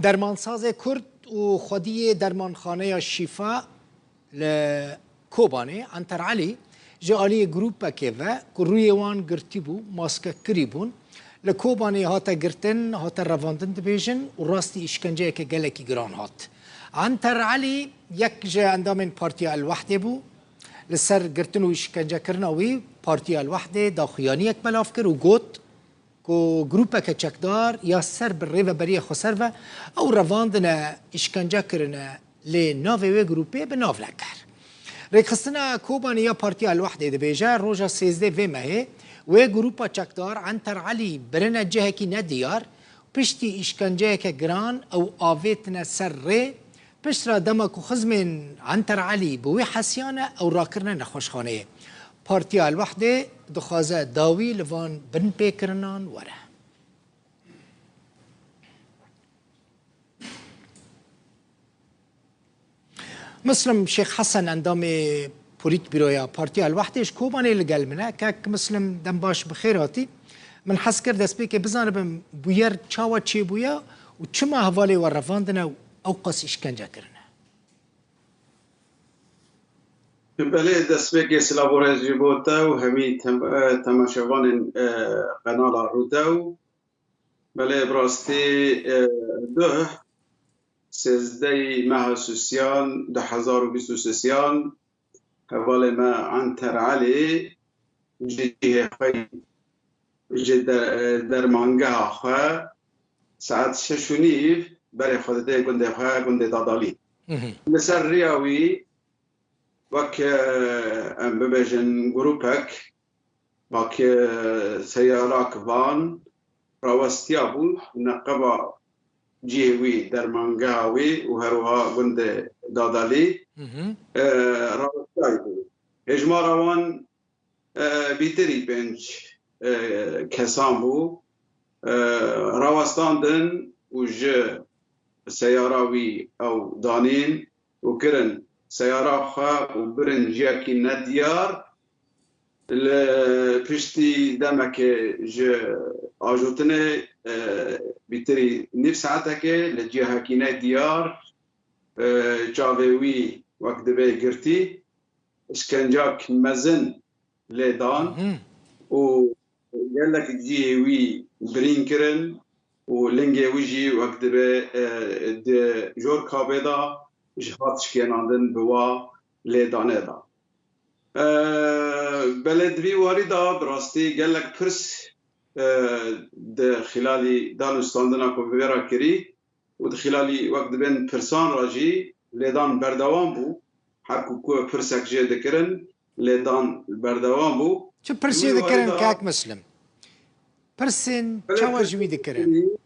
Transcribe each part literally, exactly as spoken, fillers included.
Dermansazê Kurd û xwediyê dermanxaneya Şîfa li Kobanê, Anter Elî, ji aliyê grûpekê ve ku rûyê wan girtî bû, maske kirî bûn, li Kobanê hate girtin, hate revandin dibêjin û rastî îşkenceyeke gelekî giran hat. Anter Elî yek ji endamên Partiya El Wehdê bû. Li ser girtin û îşkencekirina wî, Partiya El Wehdê daxuyaniyek belav kir û got, ku grûpeke çekdar ya ser bi rêveberiya xweser ve ew revandine, îşkence kirine, lê navê wê grûpê bi nav nekir. Rêkxistina Kobanê ya Partiya El Wehdê dibêje, roja sêzdeh vê mehê wê grûpa çekdar Anter Elî birine cihekî nediyar, piştî îşkenceyeke giran ew avêtine ser rê, piştre dema ku xizmên Anter Elî bi wê hesiyane, ew rakirine nexweşxaneyê. Partiya El Wehdê dixwaze dawî li van binpêkirinan were. Muslim Şêx Hesen, endamê Polîtbîroya Partiya El Wehdê ji Kobanê li gel min e. Kek Muslim, dem baş, bi xêr hatî. Min hez kir destpêkê bizanibim bûyer çawa çêbûye û çima hevalê we revandine û ewqas îşkence kirine. Belê, destpêkê silav û rêz ji bo te û hemî tem-, e, temaşevanên, e, qenala Rûdew. Belê, bi rastî, e, duh, sêzdehî meha sisiyan, du hezar û bîst û sisiyan, hevalê me Anter Elî ji cihê xwe, ji de-, dermangeha xwe saet şeş û nîv berê xwe didê gundê xwe, gundê Dadalî. Mhm. Li ser riya wî, wek, e, em bibêjin grûpek, wek, e, seyarak van rawestiya bû neqeba cihê wî, dermangeha wî û her wiha gundê Dadalî, Mhm. e, rawestiyayî bû. Hêjmara wan e, bîtirî pênc, e, kesan bû, e, rawestandin û ji seyara wî ew danîn û kirin seyara xwe û birin ciyekî nediyar. Li piştî demekê ji ajotinê, e, bîtirî nîv saetekê li ciyekî nediyar, e, çavê wî wek dibê girtî, îşkencak mezin lê dan Mhm. û gelek cihê wî birîn kirin û lingê wî jî wek dibe, e, di jor kabê de ji hat şikênandin bi wa lêdane de. E, belê di vî warî de bi rastî gelek pirs, e, di xîlalî danûstandina ku bi vê re kirî, û di xîlalî wek dibên pirsan re jî lêdan berdewam bû. Her ku ku pirsek jê dikirin, lêdan berdewam bû. Çi pirs jê dikirin, kak Muslim? Pirsên çawa ji wî dikirin?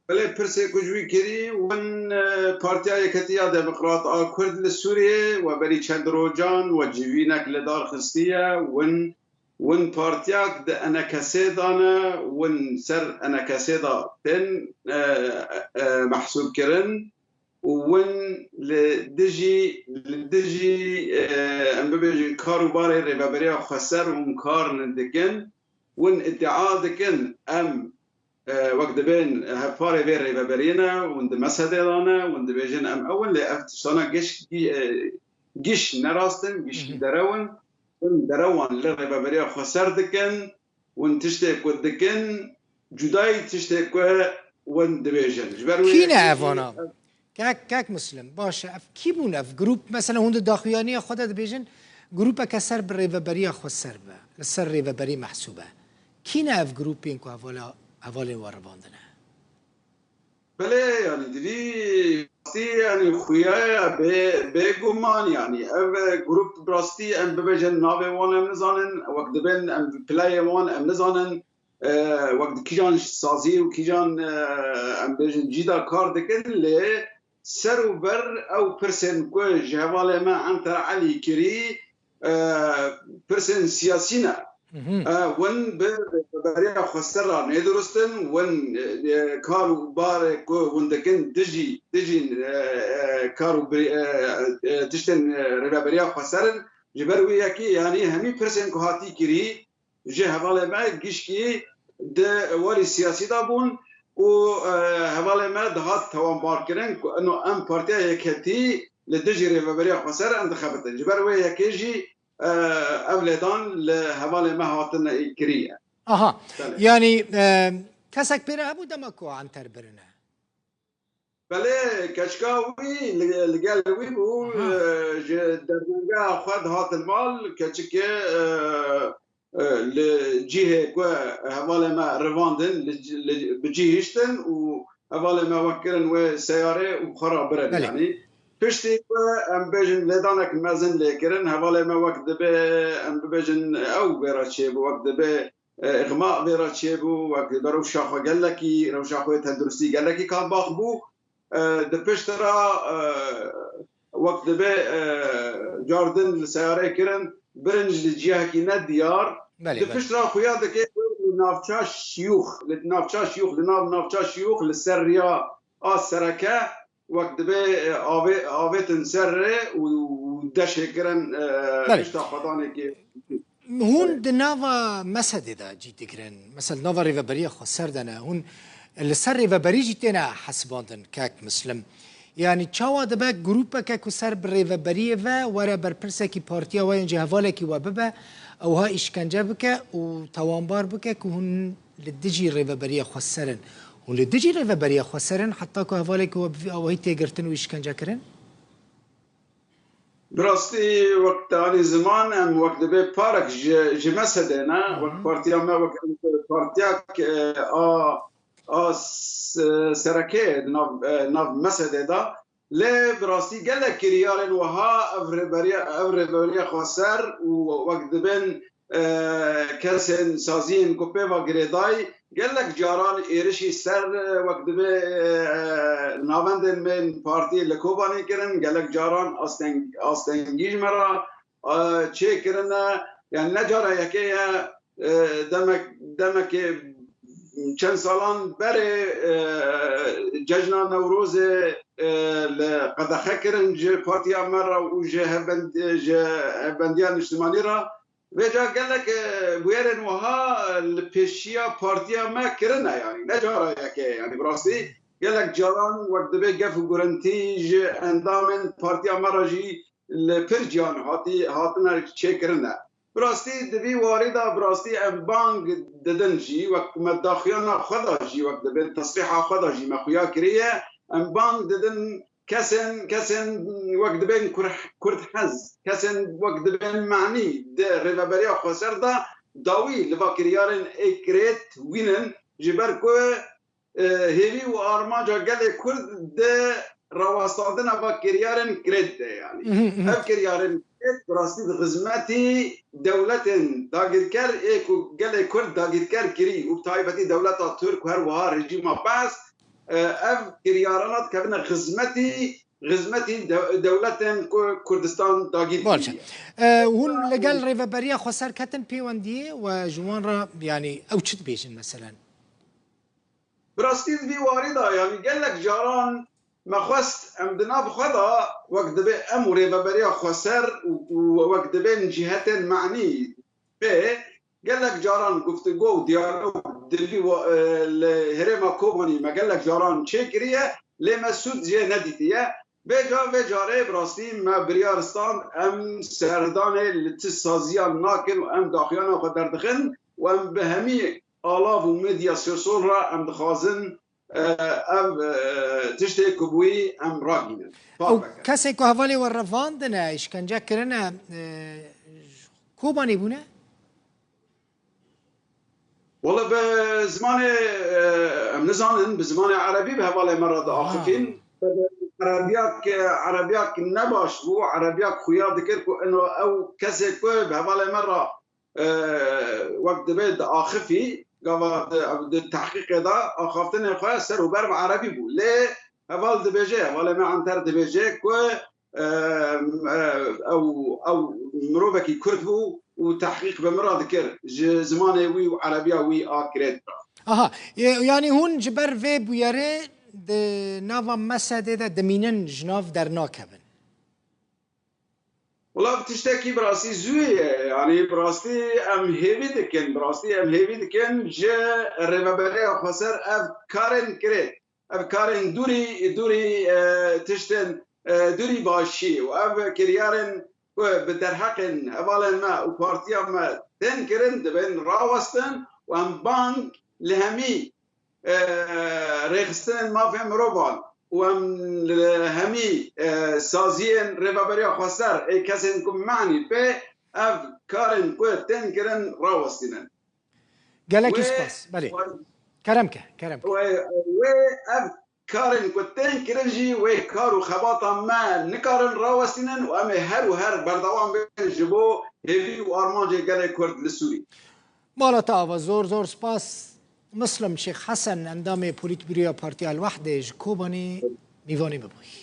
Belê, pirsê ku ji wî kirî, win, e, Partiya Yeketiya Demokrat a Kurd li Sûriyê we berî çend rojan we civînek li dar xistiye, win Win partiyak di enekesê de ne, win ser enekesê de tên, e, e, mehsûb kirin û win li dijî, li dijî, e, em bibêjin kar û barê Rêveberiya Xweser hûn kar dikin, win îdia dikin em e, wek dibên hevparê vê rêveberiyê ne, hûn di mesedê de ne, hûn dibêjin em ew in, lê ev tiştana giş, gi-, e, giş ne rast in, giş Mhm. derew in, hûn derewan li rêveberiya xweser dikin, hûn tiştê ku dikin, cudayî tiştê ku hûn dibêjin. Ji ber wê Kî ne yekê jî evana? ev Kek, kek Muslim, baş e. Ev kî bûn ev grûp? Mesela hûn di daxuyaniya xwe de dibêjin, grûpeke ser bi rêveberiya xweser be, li ser rêveberî mehsûb e. Kî ne ev grûpên ku hevala, hevalên we revandine? Belê, yanî di vî rastî, yanî xuya ye bê, bêguman, yanî ev grûp bi rastî em bibêjin navê wan em nizanin, wek dibên em pileyê wan em nizanin, e, wek di kîjan sazî û kîjan, e, em bêjin cî de kar dikin, lê ser û ber ew pirsên ku ji hevalê me Enter Elî kirî, e, pirsên siyasî ne. Mhm. E, win bi rêveberiya xweser re nêdirustin, win, e, kar û barê ku hûn dikin dijî, dijî, e, e, kar û bi-, e, e, tiştên, e, rêveberiya xweser in. Ji ber wê yekê, yanî hemî pirsên ku hatî kirî, ji hevalê me gişkî di warî siyasî de bûn. û, e, hevalê me dihat tewanbarkirin ku ino em Partiya Yekhetî li dijî Rêveberiya Xweser em dixebitin. Ji ber wê yekê jî, e, ev lêdan li hevalê me hatine kiriye. Aha. Belê. Yanî, e, kesek pê re hebû dema ku Anter birine? Belê, keçika wî li, li gel wî bû, aha, e, ji dermangeha xwe dihatin mal, keçikê, e, e, li cihê ku hevalê me rivandin, li, li, bi cî hiştin û hevalê me wek kirin wê seyarê û xwe re birin. Belê. Yanî piştî ku em bêjin lêdanek mezin lê kirin, hevalê me wek dibe em bibêjin ew wê re çêbû, wek dibe, e, îxma vê re çêbû, wek dibe rewşa xwe gelekî, rewşa xwe yê tenduristî gelekî kalbax bû. E, di pişt re, e, wek dibe, e, cardin li seyarê kirin, birin ji cihekî ne diyar. Belê, di belê. Pişt re xuya dike ku li navça şiyûx, li navça şiyûx, li nav navça şiyûx li ser riya a sereke wek dibe, e, avê-, avêtin ser rê û, û deşê kirin, e, belê, pişta xwedanekê. Hûn di nava mesedê de cî digirin. Mesela nava rêveberiya xweser de ne. Hûn li ser rêveberî jî têne hesibandin kek Muslim. Yanî çawa dibe grûpeke ku ser bi rêveberiyê ve were berpirsekî partiya we yên jî hevalekî we bibe, ewha îşkence bike û tewanbar bike ku hûn li dijî rêveberiya xweser in. Hûn li dijî rêveberiya xweser in heta ku hevalekî we bi vî awahî tê girtin û îşkence kirin? Bi rastî wek te anî ziman, em wek dibe parek ji, ji mesedê ne, wek, hı hı, partiya me, wek partiyak, e, a, a s-, sereke di nav, e, nav mesedê de. Lê bi rastî gelek kiryarên wiha ev rêberiya, ev rêberiya xweser û wek dibin, e, kesên saziyên ku pê ve girêdayî gelek caran êrişî ser, e, wek dibe, e, navendên me yên partiyê li Kobanê kirin, gelek caran asteng-, astengî ji me re, e, çêkirine. Yani ne cara yekê ye, e, demek, demekê çend salan berê, e, cejna Newrozê, e, li qedexe kirin ji partiya me re û ji hevbend-, ji hevbendiya niştimanî re. Vêca gelek, e, bûyerên wiha li pêşiya partiya me kirine, yanî ne cara yekê ye. Yanî bi rastî gelek caran wek dibê gef û gurintî ji endamên partiya me re jî li pir ciyan hatî, hatine çêkirine. Bi rastî di vî warî de bi rastî em bang didin jî, wek me daxuyana xwe de jî, wek dibê tesrîha xwe de jî me xuya kiriye, em bang didin kesên, kesên wek dibên kur-, kurdhez, kesên wek dibên manî di rêveberiya xweser de dawî li va kiryarên ê kirêt wînin, ji ber ku, e, hêvî û armanca gelê Kurd di rawestandina va kiryarên kirêt de, yanî. Mhm, mhm. Ev kiryarên kirêt bi rastî di xizmetî dewletên dagirker ê ku gelê Kurd dagirker kirî û bi taybetî dewleta Tirk û her wiha rejîma Bees, e, ev kiryarana dikevine xizmetî, xizmetî de-, dewletên ku Kurdistan dagîr kiriye. Baş e. E, hûn li gel rêveberiya xweser ketin pêwendiyê we ji wan re, yanî ew çi dibêjin meselen? Bi rastî di vî warî de, yanî gelek caran me xwest em di nav xwe de wek dibê em û rêveberiya xweser û, û wek dibên cîhetên manî pê gelek caran guftûgo û diyalog di vî wa-, e, li herêma Kobanî me gelek caran çêkiriye, lê me sûd jê nedîtiye. Vêca vê carê bi rastî me biryar stand em serdanê li ti saziyan nakin û em daxuyana xwe derdixin û em bi hemî alav û medya sosol re em dixwazin, e, ev, e, tiştê ku bûyî em ragînin. Ew kesê ku hevalê we revandine, îşkence kirine, e, Kobanê bûne? Wele bi zimanê, e, em nizanin, bi zimanê erebî bi hevalê me re diaxifîn. Ha. Erebiyak, erebiyak nebaş bû, erebiyak xuya dikir ku ino ew kesê ku bi hevalê me re, e, wek dibe diaxifî, gava di, di tehqîqê de axaftinê xwe ser û ber bi erebî bû. Lê heval dibêje, hevalê me Anter dibêje ku, e, e, ew, ew mirovekî Kurd bû û tehqîq bi min re dikir. Ji zimanê wî û erebiya wî a kirêt re. Aha, e, yanî hûn ji ber vê bûyerê di nava mesedê de dimînin, ji nav dernakevin? Wala tiştekî bi rastî zû ye. Yanî bi rastî em hêvî dikin, bi rastî em hêvî dikin ji Rêveberiya Xweser ev karên kirê, ev karên dûrî, dûrî, e, tiştên, e, dûrî başî û ev kiryarên ku bi derheqên hevalên me û partiya me tên kirin, dibên rawestin û em bang li hemî, e, rêxistinên mafên mirovan û em li hemî, e, saziyên Rêveberiya Xweser ê kesên ku manî pê ev karên ku tên kirin rawestînin. Gelekî spas. Belê. Kerem ke, kerem ke. Wê, wê ev karên ku tên kirin jî wê kar û xebata me nikarin rawestînin û em ê her û her berdewam bin ji bo hêvî û armancê gelê Kurd li Sûrî. Mala te ava, zor zor spas. Muslim Şêx Hesen, endamê Polîtbûroya Partiya El Wehdê ji Kobanê, mîvanê me bûyî.